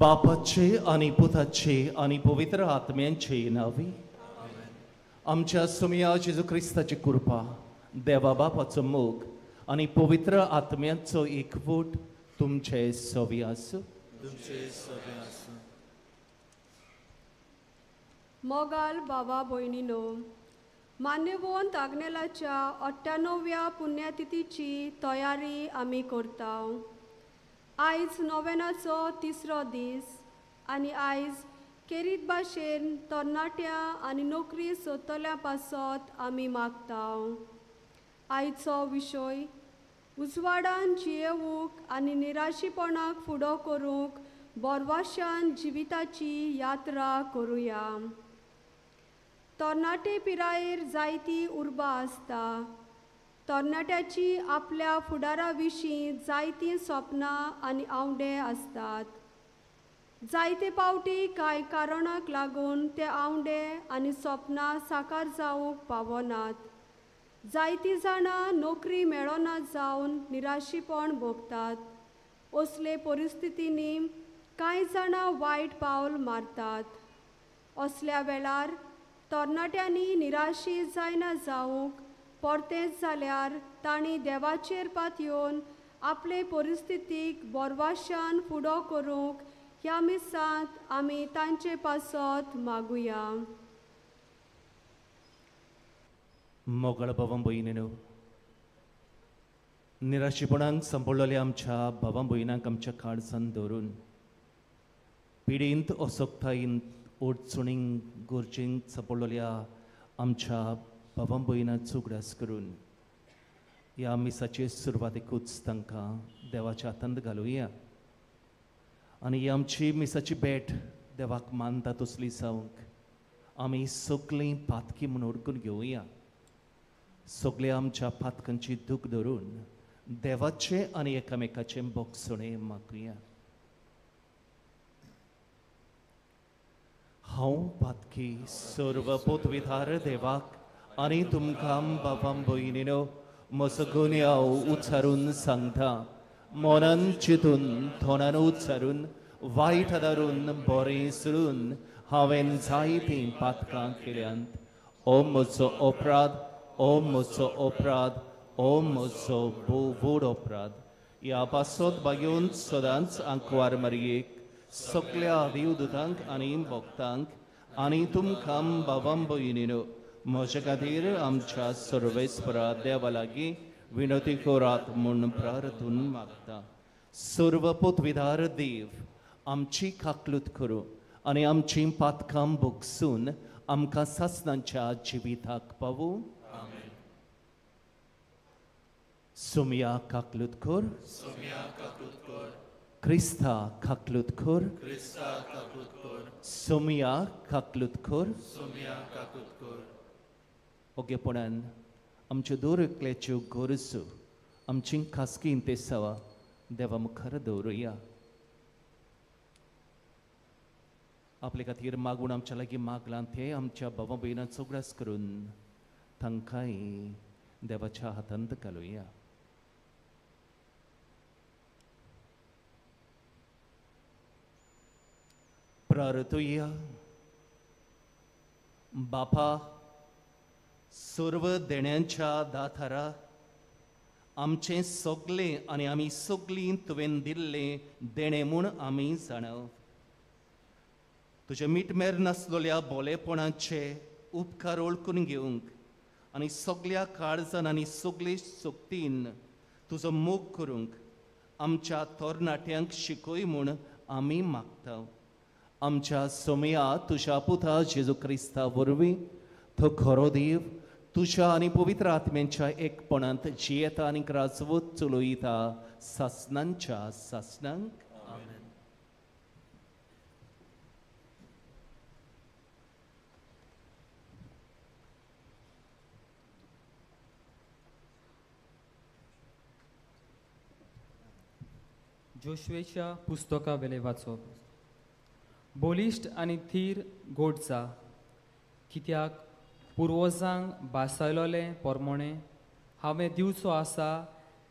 बापाचे आनी पुताचे आनी पवित्र आत्म्यांचे नांवी आमच्या सोमया जेजू क्रिस्ताची कृपा, देवा बापाचो मोग आनी पवित्र आत्म्याचो एकवट तुमचे सवी आसूं. मोगाल बाबा भयणीनो, मान्यवंत आग्नेलाच्या 98व्या पुण्यतिथीची तयारी आमी करता. आयज नोवेनाचो तिसरो दीस आनी आयज केरीत भाशेन तरणाट्या आनी नोकरी सोदतल्या पासत आमी मागता. आयचो विशय उजवाडान जियेवूंक आनी निराशीपणाक फुडो करूंक बोरवाशान जिविताची यात्रा करुया. तरणाटे पिरायेर जायती उर्बा आसता. तरणाट्याची आपल्या फुडारा विशीं जायतीं सपनां आनी आंवडे आसतात. जायते पावटी कांय कारणाक लागून ते आंवडे आनी सपनां साकार जावंक पावनात. जायतीं जाणां नोकरी मेळना जावन निराशीपण भोगतात. असले परिस्थितींनी कांय जाणां वायट पावल मारतात. असल्या वेळार तरणाट्यांनी निराशी जायना जावंक परतेंच जाल्यार तांणी देवाचेर पातयेवन आपले परिस्थितीक बोरवाशान फुडो करूंक ह्या मिसांत आमी तांचे पासत मागुया. मोगाळ भावां भयणीनो, निराशीपणाक सांपडलेल्या आमच्या भावां भयणांक आमच्या काळजान धरून पिडींत असक्तायेंत अडचणींक गरजेंत सांपडलेल्या आमच्या भावां भयणांचो उगडास करून ह्या मिसाचे सुरवातेकूच तांकां देवाच्या हातांत घालुया आनी ही आमची मिसाची भेट देवाक मानता तसली जावंक आमी सगळीं पातकी म्हूण ओडकून घेवया. सगळे आमच्या पातकांची दूख धरून देवाचें आनी एकामेकाचें बोगसणें मागुया. हांव पातकी सर्व पोतविधार देवाक आनी तुमकां बाबां भयणीनो म्हजो गुन्यांव उच्चारून सांगता. मनान चिंतून तोंडान उच्चारून वायट आदारून बरें सोडून हांवें जायतीं पातकां केल्यांत. ओ म्हजो अपराध, ओ म्हजो अपराध, ओ म्हजो भोव व्हड अपराध. ह्या पासत बागेवन सदांच आंकवार मारयेक सगल्या देवदूतांक आनी भक्तांक आनी तुमकां बाबां भयणीनो म्हजे खातीर आमच्या सर्वेस्परा देवा लागीं विनवती करात म्हूण प्रार्थून मागता. सर्व पोतविधार देव आमची काकलूत करूं आनी आमची पातकां भोगसून आमकां सासणाच्या जिविताक पावूं. सोमया काकलूत कर, क्रिस्ता काकलूत कर, सोमया काकलूत कर. ओगेपणान आमच्यो दर एकल्याच्यो गरजो आमची खासगी इंतेसांवां देवा मुखार दवरुया. आपले खातीर मागून आमच्या लागीं मागलां तें आमच्या भावा भयणांचो उगडास करून तांकांय देवाच्या हातांत घालुया. प्रार्थुया. बापा सर्व देण्यांच्या दातारा, आमचें सगळें आनी आमी सगळीं तुवें दिल्लें देणें म्हूण आमी जाणाव. तुजें मिटमेर नासलेल्या बोलेपणाचे उपकार ओळखून घेवंक आनी सगळ्या काळजान आनी सगळे शक्तीन तुजो मोग करूंक आमच्या तरणाट्यांक शिकय म्हूण आमी मागता. आमच्या सोमया तुज्या पुता जेजू क्रिस्ता वरवीं तो खरो देव तुज्या आनी पवित्र आत्म्यांच्या एकपणांत जियेता आनी राजवत चलयता सासणांच्या सासणांक. जोशवेच्या पुस्तका वेले वाचप. बलिश्ट आनी थीर गोड जा, कित्याक पुर्वजांक भासायलोले पोरमोणे हांवें दिवचो आसा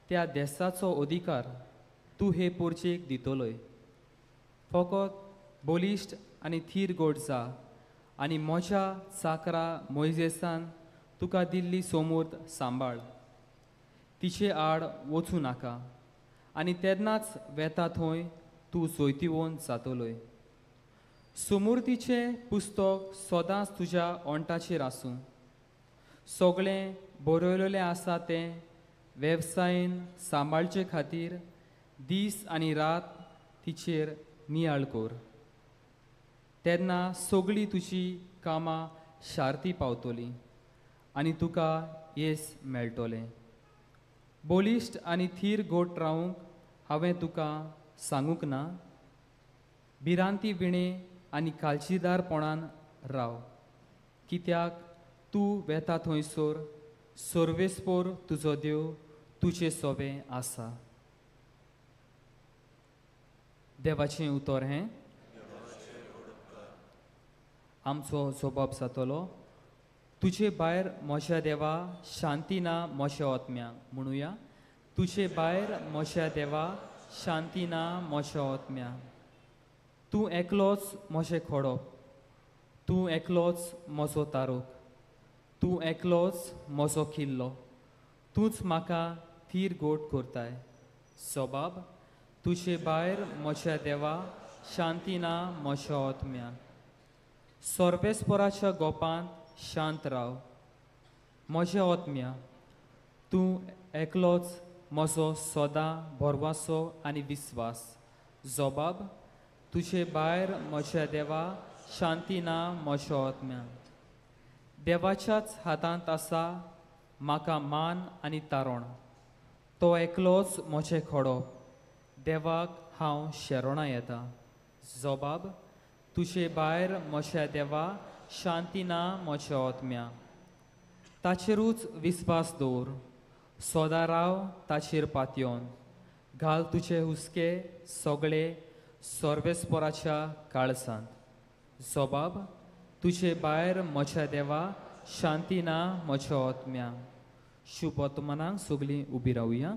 त्या देसाचो अधिकार तूं हे पोरचेक दितलोय. फकत बलिश्ट आनी थीर गोड जा आनी म्हज्या चाकरा मोयजेसान तुका दिल्ली सोमूर्त सांबाळ. तिचे आड वचूं नाका आनी तेन्नाच वेता थंय तूं जैतिवंत जातलोय. सुमुर्तीचें पुस्तक सदांच तुज्या ओंठाचेर आसूं. सगळें बरयलेलें आसा तें वेवसायेन सांबाळचे खातीर दीस आनी रात तिचेर नियाळ कर. तेन्ना सगळीं तुजी कामां शार्ती पावतलीं आनी तुका येस मेळटलें. बलिश्ट आनी थीर गोट रावंक हांवें तुका सांगूंक ना. भिरांती विणें आनी काळजीदारपणान राव, कित्याक तूं वेता थंयसर सर्वेस्पोर तुजो देव तुजे सोबें आसा. देवाचें उतर हें. आमचो जबाब जातलो, तुजे भायर म्हज्या देवा शांती ना म्हज्या आत्म्यांक. म्हणुया, तुजे भायर म्हज्या देवा शांती ना म्हज्या आत्म्यांक. तूं एकलोच म्हजें खोडप, तूं एकलोच म्हजो तारोक, तूं एकलोच म्हजो किल्लो, तूंच म्हाका थीर गोट करताय. जबाब, तुजे भायर म्हज्या देवा शांती ना म्हज्या आत्म्यांक. सर्वेस्पराच्या गोपांत शांत राव म्हज्या आत्म्या. तूं एकलोच म्हजो सदां भरवासो आनी विस्वास. जबाब, तुजे भायर म्हज्या देवा शांती ना म्हज्या आत्म्या. देवाच्याच हातांत आसा म्हाका मान आनी तारण, तो एकलोच म्हजें खोडप, देवाक हांव शरणां येता. जबाब, तुजे भायर म्हज्या देवा शांती ना म्हज्या आत्म्या. ताचेरूच विस्वास दवर, सदां राव ताचेर पातयेवन, घाल तुजे हुस्के सगळे सर्वेस्पराच्या काळसांत. जबाब, तुजे भायर म्हज्या देवा शांती ना म्हज्या आत्म्या. शुभ वर्तमानाक सगळीं उबी रावया.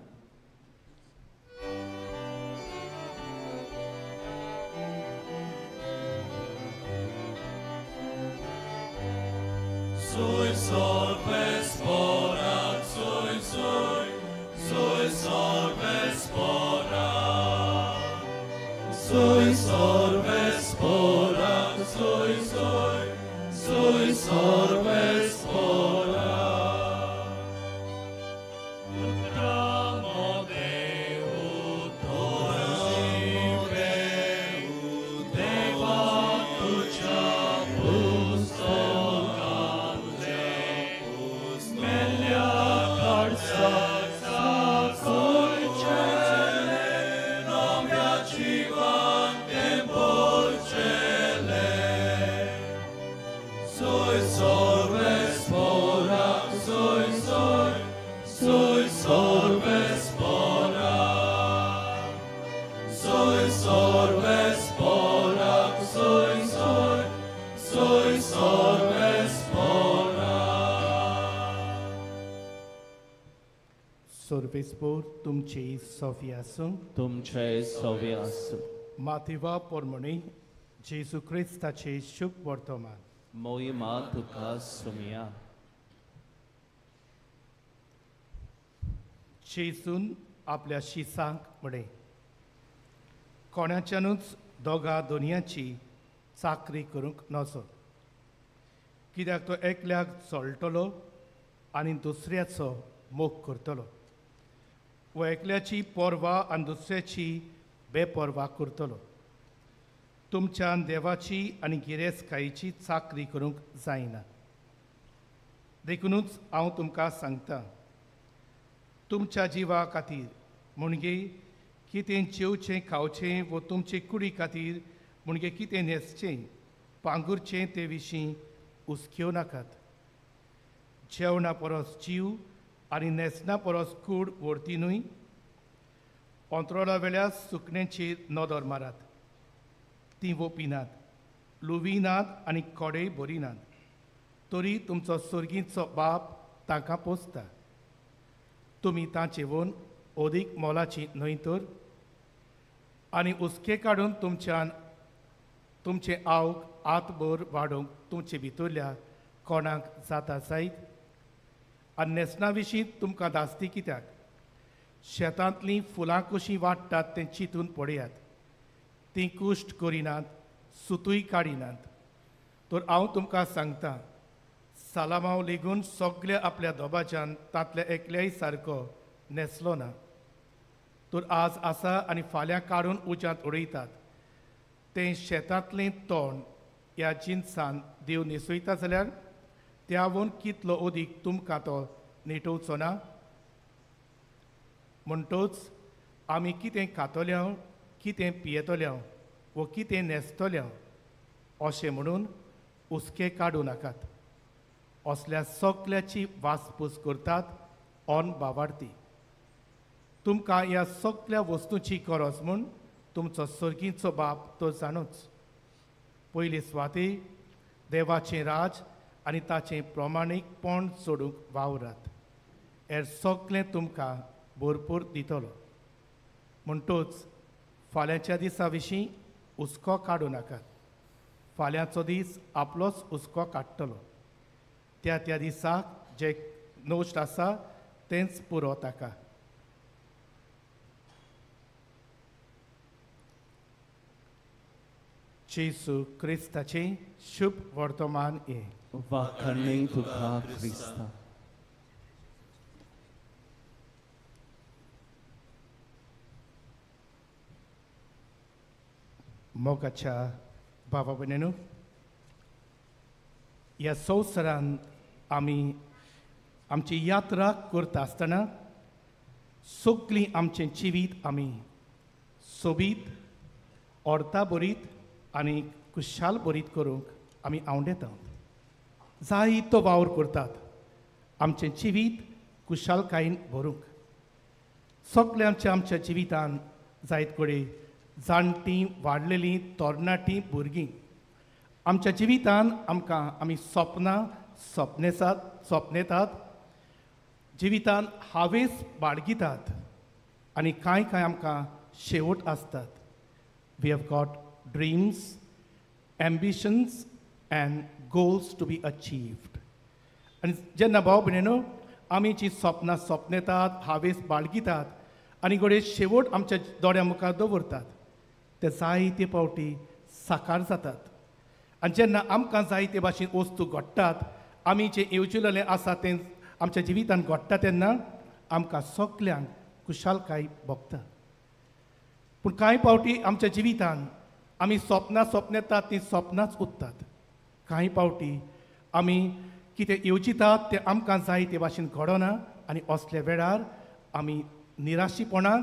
Sui solves porat, sui sui, sui solves porat. Sui solves porat, sui sui, sui solves porat. Tramo Deu, torsi Deu, Deva tucia pustoca. सर्वेस्पोर तुमचे सोफी आसूं. तुमचे सोफी आसूं. मातेवा पोरमणी जेजू क्रिस्ताचे शुभ वर्तमान. मोहिमा तुका सुमिया. जेजून आपल्या शिसांक म्हळें, कोणाच्यानूच दोगा दोनयांची चाकरी करूंक नजो, कित्याक तो एकल्याक चळटलो आनी दुसऱ्याचो मोग करतलो, व एकल्याची पर्वा आनी दुसऱ्याची बेपर्वा करतलो. तुमच्यान देवाची आनी गिरेस्तकायेची चाकरी करूंक जायना. देखुनूच हांव तुमकां सांगता, तुमच्या जिवा खातीर म्हणजे कितें जेवचें खावचें व तुमचे कुडी खातीर म्हणजे कितें न्हेसचें पांगुरचें ते विशीं हुसक्यो नाकात. जेवणा परस जीव आनी न्हेसणा परस कूड व्हरती न्हय. अंतरोळा वेल्या सुकण्यांचेर नदर मारात, तीं वोपिनात, लुविनात आनी कोडेय भरिनात, तरी तुमचो सर्गीचो बाप तांकां पोसता. तुमी तांचे वोन अदीक मोलाची न्हय तर? आनी हुस्के काडून तुमच्यान तुमचें आवक आतभर वाडोवंक तुमचे भितरल्या कोणाक जाता जायत? आनी न्हेसणा विशीं तुमकां धास्ती कित्याक? शेतांतलीं फुलां कशीं वाडटात तें चिंतून पळयात. तीं कुश्ट करिनात, सुतूय काडिनात. तर हांव तुमकां सांगता, सालामांव लेगून सगल्या आपल्या दोबाच्यान तांतल्या एकल्याय सारको न्हेसलो ना. तर आज आसा आनी फाल्यां काडून उज्यांत उडयतात तें शेतांतलें तण ह्या जिनसान देव न्हेसयता जाल्यार त्यावून कितलो अदीक तुमकां तो नेटोवचो ना? म्हणटच आमी कितें खातले, कितें पियेतले वो कितें न्हेसतले अशें म्हणून हुस्के काडूं नाकात. असल्या सगल्याची वासपूस करतात ऑन बावार्थी. तुमकां ह्या सगल्या वस्तूंची गरज म्हूण तुमचो सर्गीचो बाप तो जाणूच. पयली सुवाती देवाचें राज आनी ताचें प्रमाणीकपण सोडूंक वावरात, हेर सगलें तुमकां भरपूर दितलो. म्हणटच फाल्यांच्या दिसा विशीं हुस्को काडूं नाकात. फाल्यांचो दीस आपलोच हुस्को काडटलो. त्या त्या दिसाक जें नश्ट आसा तेंच पुरो ताका. जेजू क्रिस्ताचें शुभ वर्तमान हें. वाखाणणी तुका क्रिस्ता. मोगाच्या भावा भयणींनो, ह्या संवसारान आमी आमची यात्रा करता आसतना सगळीं आमचें जिवीत आमी सोबीत, अर्था भरीत आनी खुशाल भरीत करूंक आमी आंवडेतात. जायतो वावर करतात आमचें जिवीत खुशालकायेन भरूंक. सगळें आमच्या आमच्या जिवितान जायत कडेन जाणटीं, वाडलेलीं, तरणाटीं, भुरगीं आमच्या जिवितान आमकां आमी सपनां सपनेसात सपनेतात, जिवितान हावेस बाळगितात आनी कांय कांय आमकां शेवट आसतात. We have got dreams, ambitions and goals to be achieved. आनी जेन्ना भाव भयणीनो आमी जी सपनां सपनेतात, हावेस बाळगितात आनी घडये शेवट आमच्या दोळ्या मुखार दवरतात, ते जायते फावटी साकार जातात. आनी जेन्ना आमकां जायते भाशेन वस्तू घडटात, आमी जें येवजिलेलें आसा तें आमच्या जिवितान घडटा तेन्ना आमकां सगल्यांक खुशालकाय भोगता. पूण कांय फावटी आमच्या जिवितान आमी सपनां सपनेतात तीं सपनांच उरतात. कांय फावटी आमी कितें येवजितात तें आमकां जाय ते भाशेन घडना आनी असल्या वेळार आमी निराशीपणाक,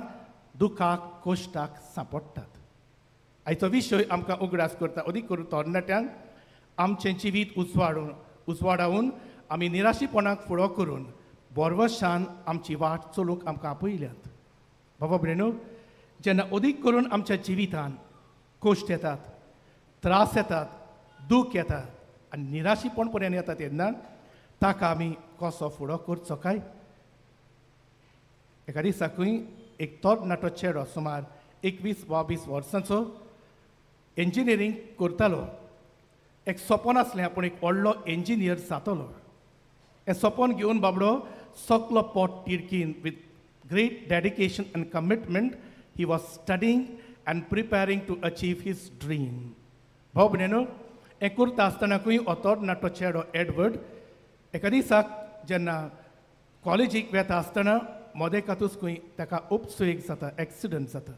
दुखाक, कश्टाक सांपडटात. आयचो विशय आमकां उगडास करता, अदीक करून तरणाट्यांक आमचें जिवीत उजवाडावन आमी निराशीपणाक फुडो करून बरवशान आमची वाट चलूंक आमकां आपयल्यात. बाबा भयणीनो, जेन्ना अदीक करून आमच्या जिवितान कश्ट येतात, त्रास येतात, दूख येता आनी निराशीपण पर्यंत येता तेन्ना ताका आमी कसो फुडो करचो काय? एका दिसाकूय एक तरणाटो चेडो सुमार 21 वा 22 वर्सांचो इंजिनियरींग करतालो. एक सपन आसलें आपूण एक व्हडलो इंजिनियर जातलो. हें सपन घेवन बाबडो सगलो पोट तिडकीन with great dedication and commitment he was studying and preparing to achieve his dream. भाव भयणीनो, हें करता आसतनाकूय हो तरणाटो चेडो एडवर्ड एका दिसाक जेन्ना कॉलेजीक वेता आसतना मदेकातूच खंय ताका उपसुयेक जाता, एक्सिडंट जाता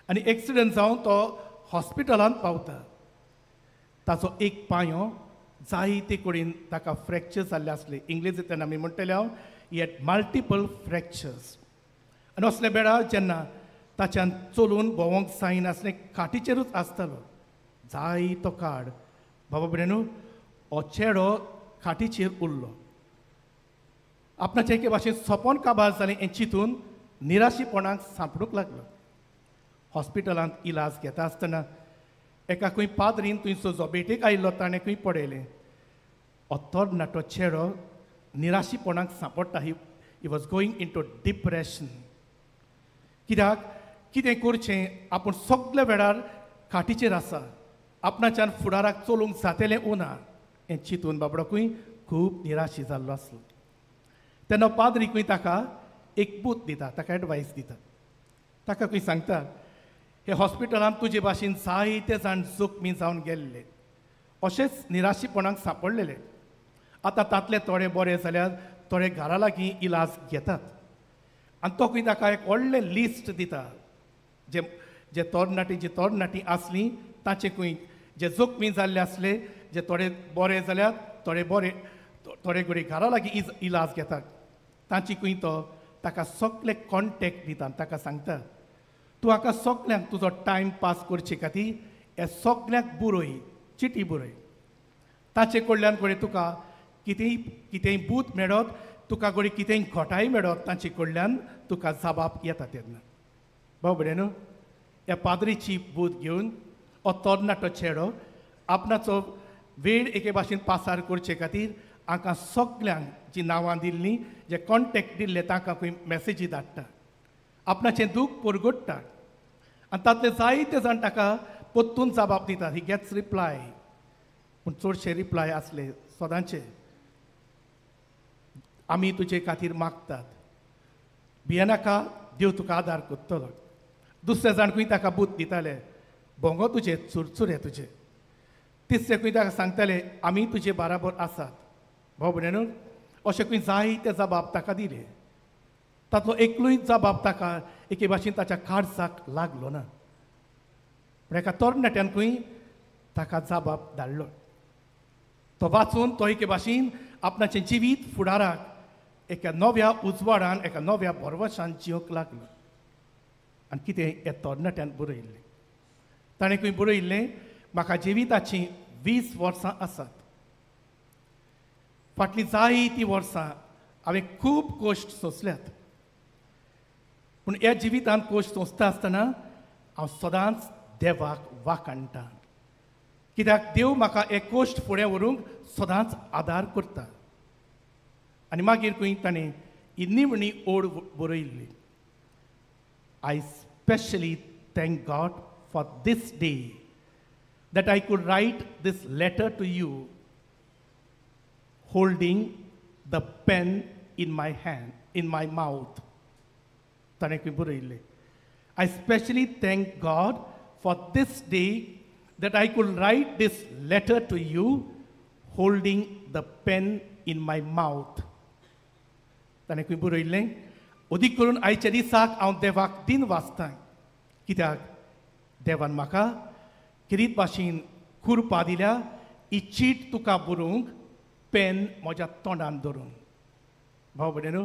आनी एक्सिडंट जावन तो हॉस्पिटलांत पावता. ताचो एक पांयो जायते कडेन ताका फ्रॅक्चर जाल्ले आसले. इंग्लिशींतल्यान आमी म्हणटले हांव, ही हॅड मल्टिपल फ्रॅक्चर्स. आनी असल्या वेळार जेन्ना ताच्यान चलून भोंवंक जायनासलें, खाटीचेरूच आसतालो जायतो काळ. बाबा भयणीनो, हो चेडो खाटीचेर उरलो. आपणाचें एके भाशेन सपन काबार जालें हें चिंतून निराशीपणाक सांपडूंक लागलो. हॉस्पिटलांत इलाज घेता आसतना एका खंय पाद्रीन थंयसर जो भेटेक आयिल्लो ताणें खंय पळयलें हो तरणाटो चेडो निराशीपणाक सांपडटा. He was going into depression. कित्याक कितें करचें, आपूण सगल्या वेळार खाटीचेर आसा, आपणाच्यान फुडाराक चलूंक जातलें ना हें चिंतून बाबडोकूय खूब निराशी जाल्लो आसलो. तेन्ना पाद्रीकूय ताका एक बूत दिता, ताका एडवायस दिता. ताका खंय सांगता, हे हॉस्पिटलांत तुजे भाशेन जायते जाण जखमी जावन गेल्ले, अशेंच निराशीपणाक सांपडलेले. आतां तांतले थोडे बरे जाल्यार थोडे घरा लागीं इलाज घेतात. आनी तो खंय ताका एक व्हडलें लिस्ट दिता, जे जे तरणाटी जी तरणाटी आसलीं तांचे खंय जे जखमी जाल्ले आसले, जे थोडे बरे जाल्यार थोडे बरे, थोडे घडये घरा लागीं इलाज घेतात, तांची खंय तो ताका सगळे कॉन्टेक्ट दिता. ताका सांगता, तूं हाका सगळ्यांक तुजो टायम पास करचे खातीर हे सगळ्यांक बरय, चिटी बरय. ताचे कडल्यान घडये तुका कितेंय कितेंय बूत मेळत, तुका घडये कितेंय घोटाय मेळत, तांचे कडल्यान तुका जबाब येता. तेन्ना भाव भयणीनो, ह्या पाद्रीची बूत घेवन हो तरणाटो चेडो आपणाचो वेळ एके भाशेन पासार करचे खातीर हांकां सगळ्यांक जी नांवां दिल्लीं, जे कॉन्टेक्ट दिल्ले, तांकां खंय मॅसेजी धाडटा, आपणाचें दूख परगट्टा. आनी तातले जायते जाण ताका परतून जबाब दितात. He gets reply. पूण चडशे रिप्लाय आसले सदांचे, आमी तुजे खातीर मागतात, भियेनाका, देव तुका आदार करतलो. दुसरे जाण खंय ताका बूत दिताले, भोंगो तुजे, चुरचुरे तुजे. तिसरे खंय ताका सांगताले, आमी तुजे बराबर आसात. भाव भयणीनो, अशें खंय जायते जबाब ताका दिले. तातलो एकलोय जबाब ताका एके भाशेन ताच्या काळजाक लागलो ना. पूण एका तरणाट्यान खंय ताका जबाब धाडलो. तो वाचून तो एके भाशेन आपणाचें जिवीत फुडाराक एका नव्या उजवाडान, एका नव्या भरवशान जिवंक लागलो. आनी कितें ह्या तरणाट्यान बरयल्लें, ताणें खंय बरयल्लें, म्हाका जिविताचीं 20 वर्सां आसात, फाटलीं जायतीं वर्सां हांवें खूब कश्ट सोंसल्यात, पूण ह्या जिवितांत कश्ट सोंसता आसतना हांव सदांच देवाक वाखाणटा, कित्याक देव म्हाका एक कश्ट फुडें व्हरूंक सदांच आदार करता. आनी मागीर खंय ताणें ही निमणी ओड बरयल्ली, I specially thank God for this day that I could write this letter to you holding the pen in my hand, in my mouth. ताणें खंय बरयल्लें, I specially thank God for this day that I could write this letter to you holding the pen in my mouth. ताणें खंय बरयल्लें, अदीक करून आयच्या दिसाक हांव देवाक दिन वाचतां, कित्याक देवान म्हाका किरीत भाशेन कुरपा दिल्या ही चीट तुका बरोवंक, पेन म्हज्या तोंडान धरून. भाव भयणीनो,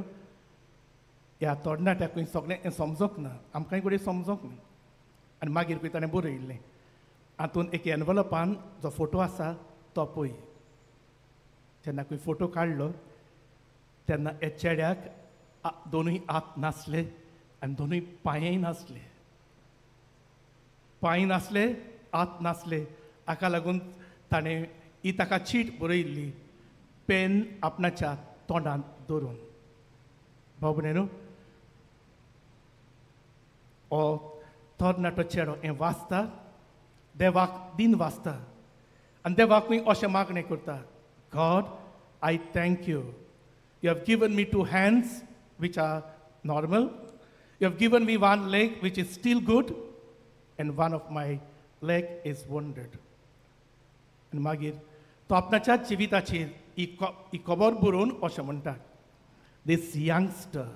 ह्या तरणाट्याकूय सगळें हें समजोंक ना, आमकांय घडये समजोंक ना. आनी मागीर खंय ताणें बरयल्लें, हातूंत एक एनवलपान जो फोटो आसा तो पळय. जेन्ना खंय फोटो काडलो तेन्ना ह्या चेड्याक दोनूय हात नासले आनी दोनूय पांयय नासले, पांय नासले, हात नासले. हाका लागून ताणें ही ताका चीट बरयल्ली, पेन आपणाच्या तोंडांत धरून. भाव भयणीनो, हो तरणाटो चेडो हें वाचता, देवाक दिन वाचता आनी देवाकूय अशें मागणें करता, God, I thank you, you have given me 2 hands which are normal, you have given me 1 leg which is still good, and one of my leg is wounded. आनी मागीर तो आपणाच्या जिविताचेर ही खबर बरोवन अशें म्हणटा, this youngster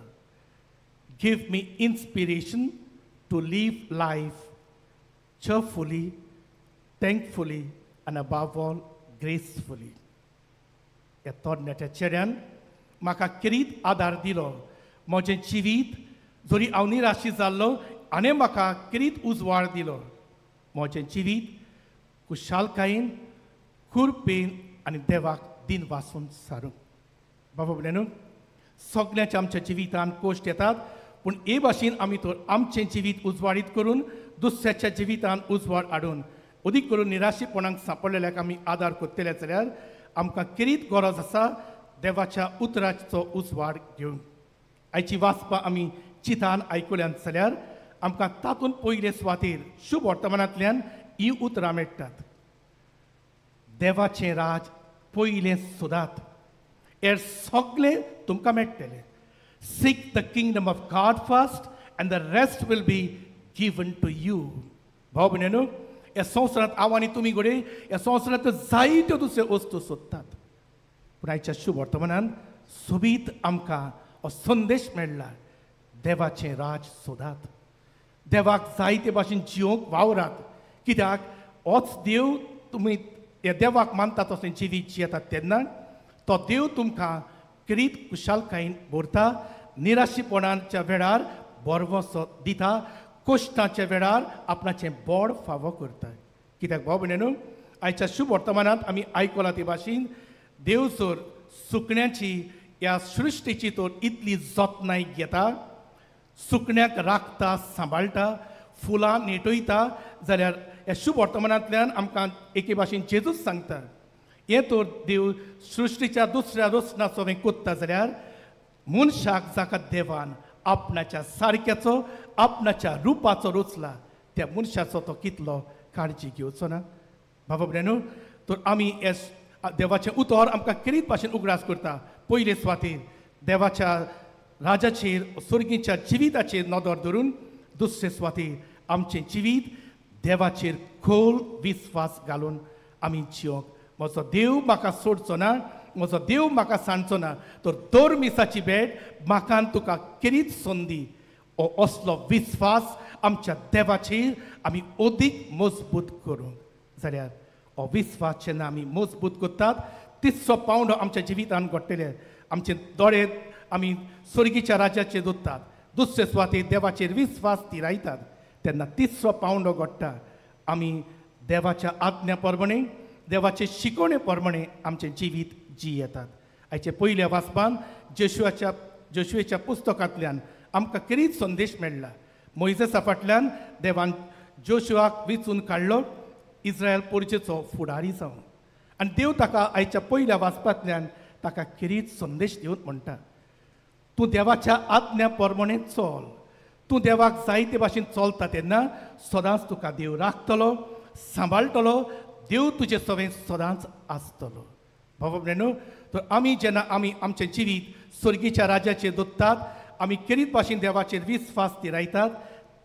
give me inspiration to live life cheerfully, thankfully and above all gracefully. ह्या तरणाट्या चेड्यान म्हाका किरीत आदार दिलो, म्हजें जिवीत जरी हांव निराशी जाल्लो आनी म्हाका किरीत उजवाड दिलो, म्हजें जिवीत खुशालकायेन, कुरपेन आनी देवाक दिन वासून सारूंक. बाबा भयणीनो, सगळ्यांच्या आमच्या जिवितांत कश्ट येतात, पूण हे भाशेन आमी तर आमचें जिवीत उजवाडीत करून दुसऱ्याच्या जिवितांत उजवाड हाडून अदीक करून निराशीपणाक सांपडलेल्याक आमी आदार करतले जाल्यार आमकां किरीत गरज आसा देवाच्या उतराचो उजवाड घेवन. आयची वाचपां आमी चिंतान आयकुल्यान जाल्यार आमकां तातूंत पयले सुवातेर शुभ वर्तमानांतल्यान ही उतरां मेळटात. देवाचें राज पयलें सोदात, हें सगळें तुमकां मेळटलें. Seek the kingdom of God first and the rest will be given to you. भाव भयणीनो, ह्या संवसारांत हांव आनी तुमी घडये ह्या संवसारांत जायत्यो दुसऱ्यो वस्तू सोदतात, पूण आयच्या शुभ वर्तमानान सोबीत आमकां हो संदेश मेळ्ळा, देवाचें राज सोदात, देवाक जायते भाशेन जिवंक वावरात. कित्याक होच देव तुमी ह्या देवाक मानतात तशें जिवीत जियेतात तेन्ना तो देव तुमकां क्रीत कुशालकायेन भरता, निराशीपणाच्या वेळार बरवसो दिता, कश्टाच्या वेळार आपणाचें बोड फावो करता. कित्याक भाव भयणीनो, आयच्या शुभ वर्तमानांत आमी आयकलां ते भाशेन देव जर सुकण्याची ह्या सृश्टीची तर इतली जतनाय घेता, सुकण्याक राखता, सांबाळटा, फुलां नेटयता, जाल्यार ह्या शुभ वर्तमानांतल्यान आमकां एके भाशेन जेजूच सांगता, हें तर देव सृश्टीच्या दुसऱ्या रचनाचो हें कोत्ता जाल्यार मनशाक जाका देवान आपणाच्या सारक्याचो आपणाच्या रुपाचो रचला त्या मनशाचो तो कितलो काळजी घेवचो ना. बाबा भयणीनो, तर आमी हे देवाचें उतर आमकां खेरीत भाशेन उगडास करता. पयले सुवातेर देवाच्या राजाचेर स्वर्गीच्या जिविताचेर नदर धरून, दुसरे सुवातेर आमचें जिवीत देवाचेर खोल विस्वास घालून आमी जिवंक. म्हजो देव म्हाका सोडचो ना, म्हजो देव म्हाका सांडचो ना, तर दर मिसाची भेट म्हाका तुका खेरीत संदी. हो असलो विस्वास आमच्या देवाचेर आमी अदीक मजबूत करूंक जाल्यार हो विस्वास जेन्ना आमी मजबूत करतात तिसरो पावंडो आमच्या जिवितान घडटले. आमचे दोळे आमी स्वर्गीच्या राज्याचेर दवरतात, दुसरे सुवातेर देवाचेर विस्वास तिरायतात, तेन्ना तिसरो पावंडो घडटा. आमी देवाच्या आज्ञा प्रमाणे देवाचे शिकवणे प्रमाणे आमचें जिवीत जियेतात. आयचे पयल्या वाचपान जोशुआच्या पुस्तकांतल्यान आमकां खेरीत संदेश मेळ्ळा. मोयजेसा फाटल्यान देवान जोशुआक वेंचून काडलो इस्रायल पोरचेचो फुडारी जावन, आनी देव ताका आयच्या पयल्या वाचपांतल्यान ताका खेरीत संदेश दिवन म्हणटा, तूं देवाच्या आज्ञा प्रमाणे चल, तूं देवाक जायते भाशेन चलता तेन्ना सदांच तुका देव राखतलो, सांबाळटलो, देव तुजे सवें सदांच आसतलो. बाबा भयणीनो, तर आमी जेन्ना आमी आमचें जिवीत स्वर्गीच्या राज्याचेर दवरतात, आमी खेरीत भाशेन देवाचेर विस्वास तिरायतात,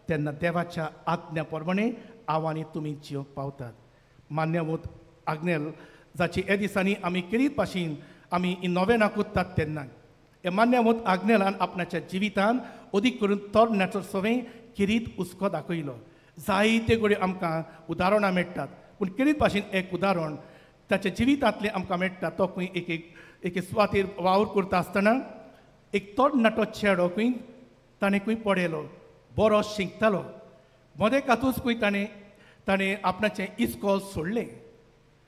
तेन्ना देवाच्या आज्ञा प्रमाणे हांव आनी तुमी जिवंक पावतात. मान्यवंत आग्नेल जाची हे दिसांनी आमी खेरीत भाशेन आमी ही नोवेनां कोत्तात तेन्ना ह्या मान्यवंत आग्नेलान आपणाच्या जिवितान अदीक करून तरणाटो सवें खेरीत हुस्को दाखयलो. जायते कडेन आमकां उदाहरणां मेळटात, पूण खेरीत भाशेन एक उदाहरण ताच्या जिवितांतलें आमकां मेळटा. तो खंय एक एके सुवातेर वावर करता आसतना एक तरणाटो चेडो खंय ताणें खंय पळयलो, बरो शिकतालो, मदें कातूच खंय ताणें आपणाचें इस्कॉल सोडलें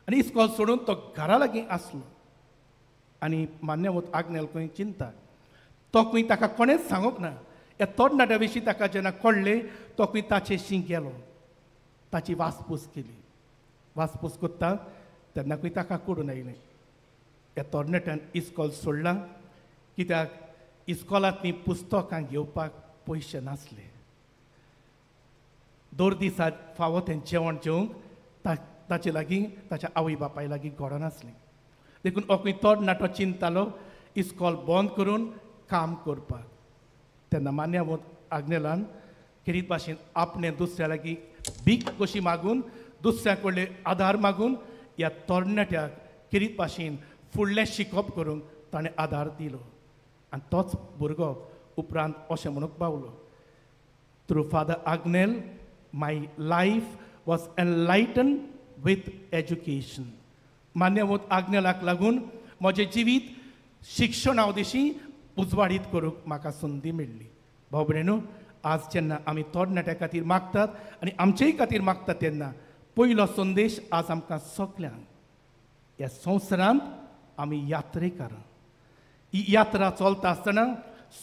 आनी इस्कॉल सोडून तो घरा लागीं आसलो. आनी मान्यवंत आग्नेल खंय चिंता, तो खंय ताका कोणेंच सांगूंक ना. ह्या तरणाट्या विशीं ताका जेन्ना कळ्ळें तो खंय ताचेशी गेलो, ताची वासपूस केली. वासपूस करता तेन्ना खंय ताका कळून आयलें ह्या तरणाट्यान इस्कॉल सोडलां कित्याक इस्कॉलांतलीं पुस्तकां घेवपाक पयशे नासले. दर दिसा फावो तें जेवण जेवंक ताचे लागीं ताच्या आवय बापाय लागीं घडनासलें. देखून हो खंय तरणाटो चिंतालो इस्कॉल बंद करून काम करपाक. तेन्ना मान्यवंत आग्नेलान खेरीत भाशेन आपणें दुसऱ्या लागीं भीक कशी मागून दुसऱ्या कडले आदार मागून ह्या तरणाट्याक खेरीत भाशेन फुडलें शिकप करूंक ताणें आदार दिलो. आनी तोच भुरगो उपरांत अशें म्हणूंक पावलो, through Father Agnel my life was enlighten with education. मान्यवंत आग्नेलाक लागून म्हजें जिवीत शिक्षणा दिशीं उजवाडीत करूंक म्हाका संदी मेळ्ळी. भाव भयणीनो, आज जेन्ना आमी तरणाट्या खातीर मागतात आनी आमचेय खातीर मागतात तेन्ना पयलो संदेश आज आमकां सगल्यांक, ह्या संवसारांत आमी यात्रेकारां. ही यात्रा चलता आसतना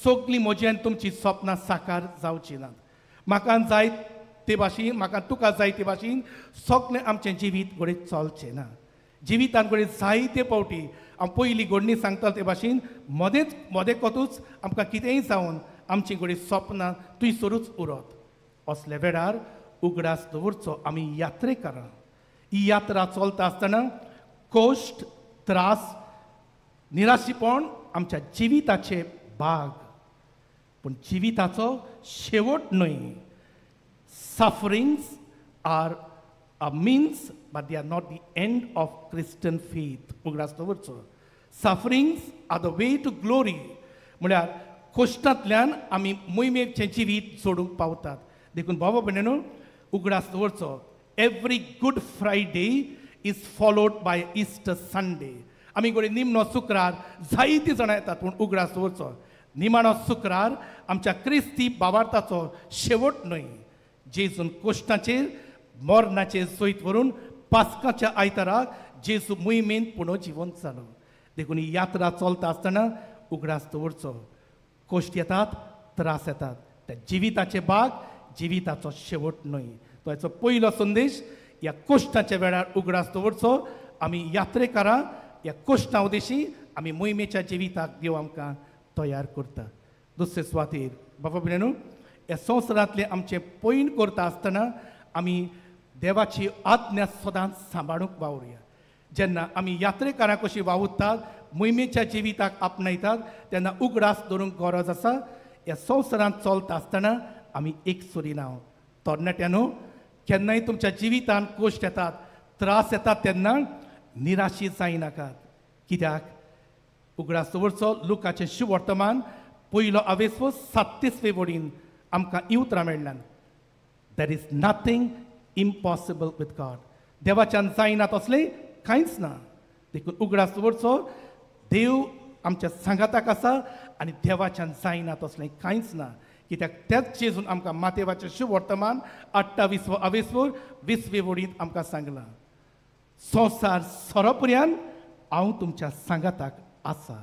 सगळीं म्हजी आनी तुमची सपनां साकार जावचीं नात. म्हाका जाय ते भाशेन, म्हाका तुका जाय ते भाशेन सगळें आमचें जिवीत घडये चलचें ना. जिवितान घडये जायते फावटी हांव पयलीं घडणी सांगता ते भाशेन मदेंच मदेकतूच आमकां कितेंय जावन आमची घडये सपनां थंयसरूच उरत. असल्या वेळार उगडास दवरचो आमी यात्रेकारां. ही यात्रा चलता आसतना कोश्ट, त्रास, निराशीपण आमच्या जिविताचे भाग, पूण जिविताचो शेवट न्हय. Sufferings are a means but they are not the end of Christian faith. उगडास दवरचो, sufferings are the way to glory. म्हळ्यार कोश्टांतल्यान आमी मोहिमेचें जिवीत सोडूंक पावतात. देखून बाबा भयणीनो उगडास दवरचो, every Good Friday is followed by Easter Sunday. आमी घडये निमणो शुक्रार जायतीं जाणां येतात, पूण उगडास दवरचो निमाणो शुक्रार आमच्या क्रिस्ती बावार्थाचो शेवट न्हय. जेजून कोश्टाचेर मरणाचेर जैत व्हरून पास्काच्या आयताराक जेजू मोहिमेन पुनर्जिवन जालो. देखून ही यात्रा चलता आसतना उगडास दवरचो, कोश्ट येतात, त्रास येतात, त्या जिविताचे भाग, जिविताचो शेवट न्हय. तो हाचो पयलो संदेश ह्या कोश्टाच्या वेळार उगडास दवरचो. आमी यात्रेकारां ह्या कोश्टां उद्देशी आमी मोहिमेच्या जिविताक देव आमकां तयार करता. दुसरे सुवातेर बाबा भयणीनो ह्या संवसारांतलें आमचें पयण करता आसतना आमी देवाची आज्ञा सदांच सांबाळूंक वावरुया. जेन्ना आमी यात्रेकारां कशी वावुरतात, मोहिमेच्या जिविताक आपणायतात, तेन्ना उगडास दवरूंक गरज आसा ह्या संवसारांत चलता आसतना आमी एकसुरी ना. तरणाट्यांनो, केन्नाय तुमच्या जिवितांत कोश्ट येतात, त्रास येतात, तेन्ना निराशी जायनाकात. कित्याक उगडास दवरचो, लुकाचें शुभवर्तमान पयलो आवेसो 37वे वडीन आमकां ही उतरां मेळ्ळ्यात, there is nothing impossible with God. देवाच्यान जायना तसलें कांयच ना. देखून उगडास दवरचो, देव आमच्या सांगाताक आसा आनी देवाच्यान जायना तसलें कांयच ना. कित्याक त्याच जेजून आमकां मातेवाचें शुभवर्तमान 28वो आवेसवर 20वे वडींत आमकां सांगलां, संवसार सोरोपर्यान हांव तुमच्या सांगाताक आसा.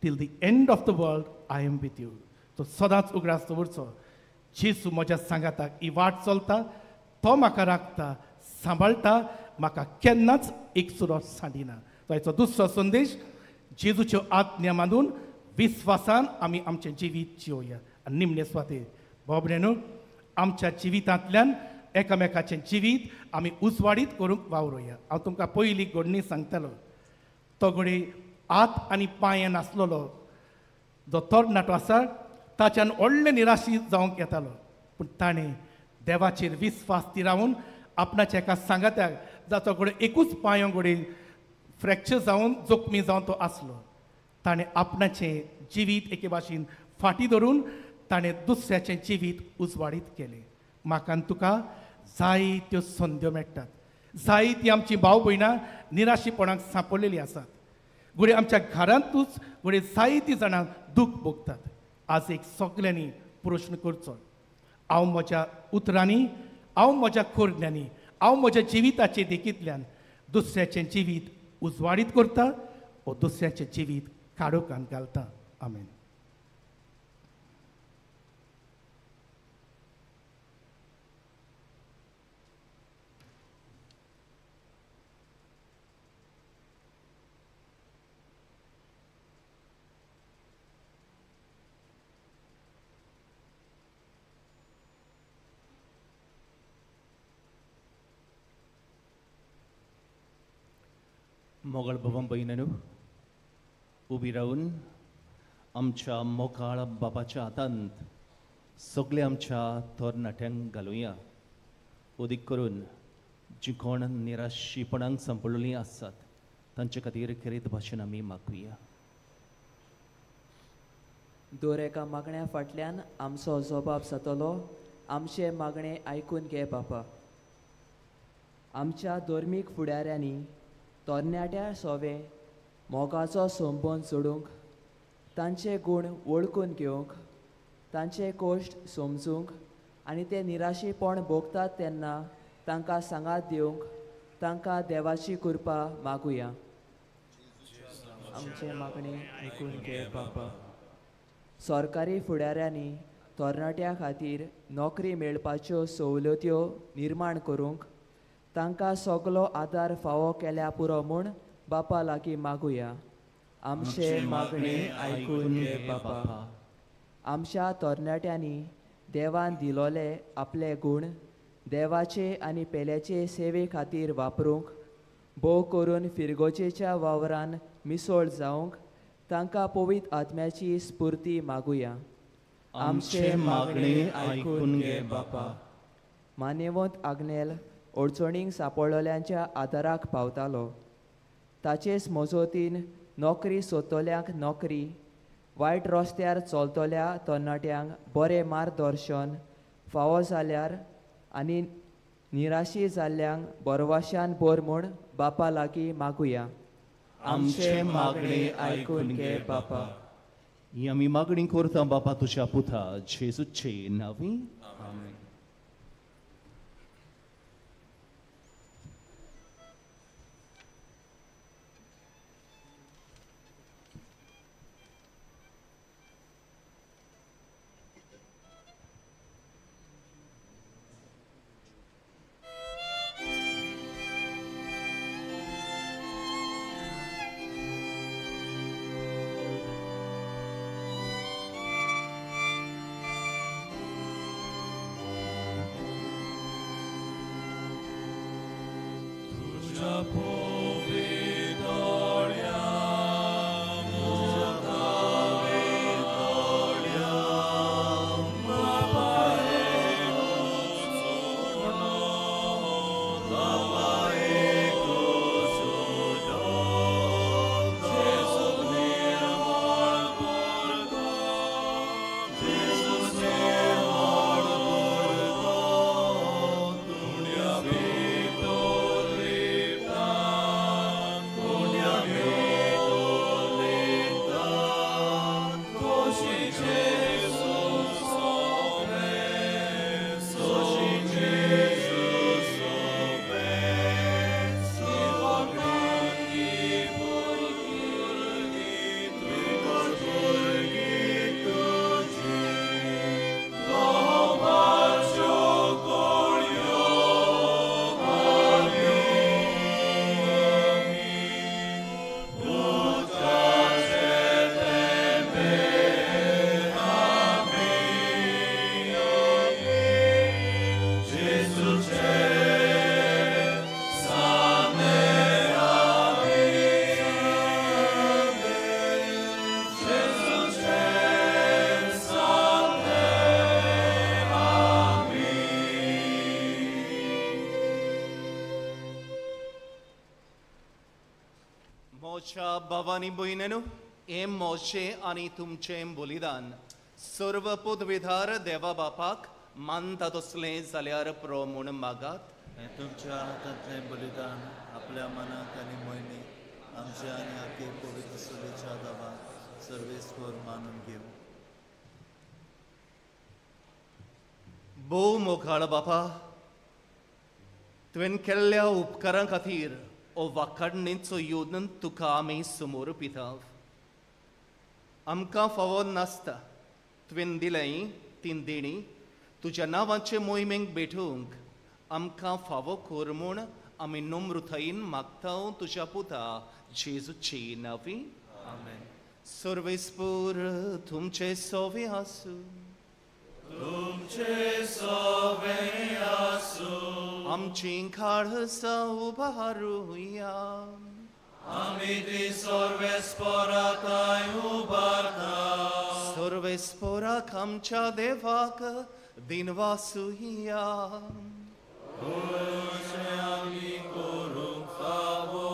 Till the end of the world I am with you. तो सदांच उगडास दवरचो, जेजू म्हज्या सांगाताक ही वाट चलता, तो म्हाका राखता, सांबाळटा, म्हाका केन्नाच एकसुरो सांडिना. तो हाचो दुसरो संदेश, जेजूच्यो आज्ञा मानून विस्वासान आमी आमचें जिवीत जिवया. आनी निमणे सुवातेर भाव भयणीनो आमच्या जिवितांतल्यान एकामेकाचें जिवीत आमी उजवाडीत करूंक वावरुया. हांव तुमकां पयली घडणी सांगतालो, तो घडये हात आनी पांय नासलेलो जो तरणाटो आसा ताच्यान व्हडलें निराशी जावंक येतालो, पूण ताणें देवाचेर विस्वास थिरावन आपणाच्या एका सांगात्याक, जाचो घडये एकूच पांयो घडये फ्रॅक्चर जावन जखमी जावन तो आसलो, ताणें आपणाचें जिवीत एके भाशेन फाटीं धरून ताणें दुसऱ्याचें जिवीत उजवाडीत केलें. म्हाका आनी तुका जायत्यो संद्यो मेळटात, जायतीं आमचीं भाव भयणां निराशीपणाक सांपडलेलीं आसात. घडये आमच्या घरांतूच घडये जायतीं जाणां दूख भोगतात. आज एक सगल्यांनी प्रश्न करचो, हांव म्हज्या उतरांनी, हांव म्हज्या करण्यांनी, हांव म्हज्या जिविताचे देखींतल्यान दुसऱ्याचें जिवीत उजवाडीत करता ओ दुसऱ्याचें जिवीत काळोखांत घालता. आमेन. मोगाळ बाबा भयणींनो, उबी रावन आमच्या मोगाळ बाबाच्या हातांत सगळे आमच्या तरणाट्यांक घालुया. अदीक करून जी कोण निराशीपणाक सांपडलेलीं आसात तांचे खातीर खेरीत भाशेन आमी मागुया. दर एका मागण्या फाटल्यान आमचो जबाब जातलो, आमचें मागणें आयकून घे बापा. आमच्या धर्मीक फुडाऱ्यांनी तरणाट्या सोवे मोगाचो संबंद जोडूंक, तांचे गूण वळखून घेवंक, तांचे कश्ट समजूंक आनी ते निराशेपण भोगतात तेन्ना तांकां सांगात दिवंक तांकां देवाची कृपा मागुया. आमचें मागणें आयकून घे बापा. सरकारी फुडाऱ्यांनी तरणाट्यां खातीर नोकरी मेळपाच्यो सवलत्यो निर्माण करूंक तांकां सगलो आदार फावो केल्या पुरो म्हूण बापा लागीं मागुया. आमचें मागणें आयकून घे बापा. आमच्या तरणाट्यांनी देवान दिलोले आपले गूण देवाचे आनी पेल्याचे सेवे खातीर वापरूंक भोव करून फिरगोजेच्या वावरान मिसळ जावंक तांकां पवित्र आत्म्याची स्फूर्ती मागुया. आमचें मागणें आयकून घे बापा. मानेवंत आग्नेल अडचणींक सांपडलेल्यांच्या आदाराक पावतालो. ताचेच मजतीन नोकरी सोदतल्यांक नोकरी, वायट रस्त्यार चलतल्या तरणाट्यांक बरें मार्गदर्शन फावो जाल्यार आनी निराशी जाल्ल्यांक बरवाशान भर म्हूण बापा लागीं मागुया. आमचें मागणें आयकून घे बापा. ही आमी मागणी करता बापा तुज्या पुता जेजूचे नांवी. आमेन. भावानी भयणींनो, हें म्हजें आनी तुमचें बलिदान सर्व पदवीधार देवा बापाक मानता तसलें जाल्यार प्रो म्हूण मागात. हें तुमच्या हातांतलें बलिदान आपल्या मनाक आनी मोहिमेक आमच्या आनी आखे पवित्र सुलेच्या दावाक सर्वेस्पर मानून घेवं. भोव मोगाळ बापा, तुवें केल्ल्या उपकारां खातीर ओ वाखाणणेचो योदन तुका आमी समोर पिता. आमकां फावो नासता तुवें दिलें तीं देणी तुज्या नांवाचे मोहिमेक भेटूंक आमकां फावो कर म्हूण आमी नम्रतायेन मागता तुज्या पुता जेजूचे नांवी. आमेन. सर्वेस्पर तुमचे सोवे आसूं. तुमचे सोवे आसूं. आमचीं काळसां उबारुया. आमी ती सर्वेस्पराताय उबारता. सर्वेस्पराक आमच्या देवाक दिनवासुया. तशें आमी करूंक फावो.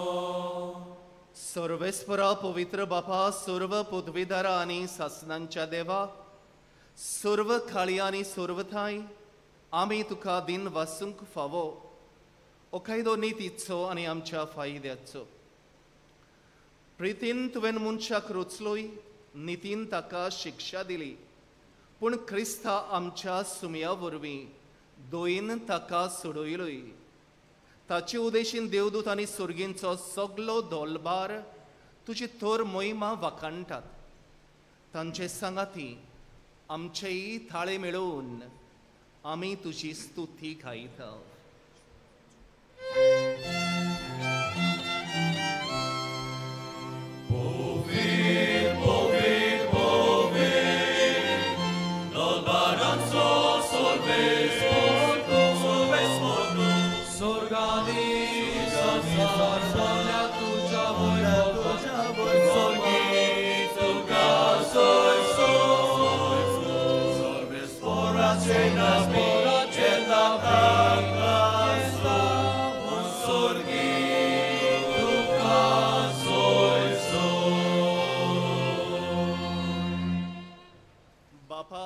सर्वेस्परा पवित्र बापा, सर्व पदवीधरा आनी सासनांच्या देवा, सर्व खाळी आनी सर्व ठांय आमी तुका दिन वासूंक फावो ओ कायदो नितीचो आनी आमच्या फायद्याचो. प्रितीन तुवें मनशाक रचलोय, नितीन ताका शिक्षा दिली, पूण क्रिस्ता आमच्या सुमया वरवीं दोयीन ताका सोडयलोय. ताचे उदेशीन देवदूत आनी सुर्गींचो सगलो दोलबार तुजी थोर मोहिमा वाखाणटात. तांचे सांगाती आमचेय थाळे मेळोवन आमी तुजी स्तुती गायता. Sorgani, सोल्या तुज्या वैभवान स्वर्गी तुका सोयसो सर्वेस्पोराचे नामी येता आकाशा स्वर्गी तुका सोयसो. बापा,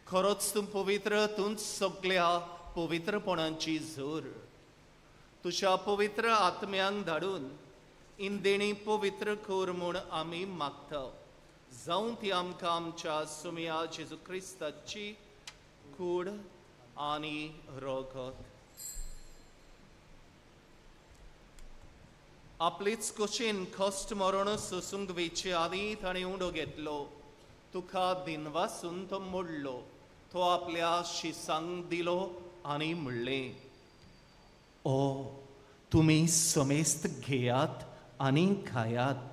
खरोच तूं पवित्र, तूंच सगल्या पवित्रपणाची जोर. तुज्या पवित्र आत्म्यांक धाडून इंदेणी पवित्र कर म्हूण आमी मागता. जावं ती आमकां आमच्या सुमया जेजू क्रिस्ताची कूड आनी रगत. आपलेच कशेन कश्ट मरण सोसूंक वेचे आदीं ताणें उंडो घेतलो, तुका दिनवासून तो मोडलो, तो आपल्या शिसांक दिलो आनी म्हणलें, ओ तुमी समेस्त घेयात आनी खायात,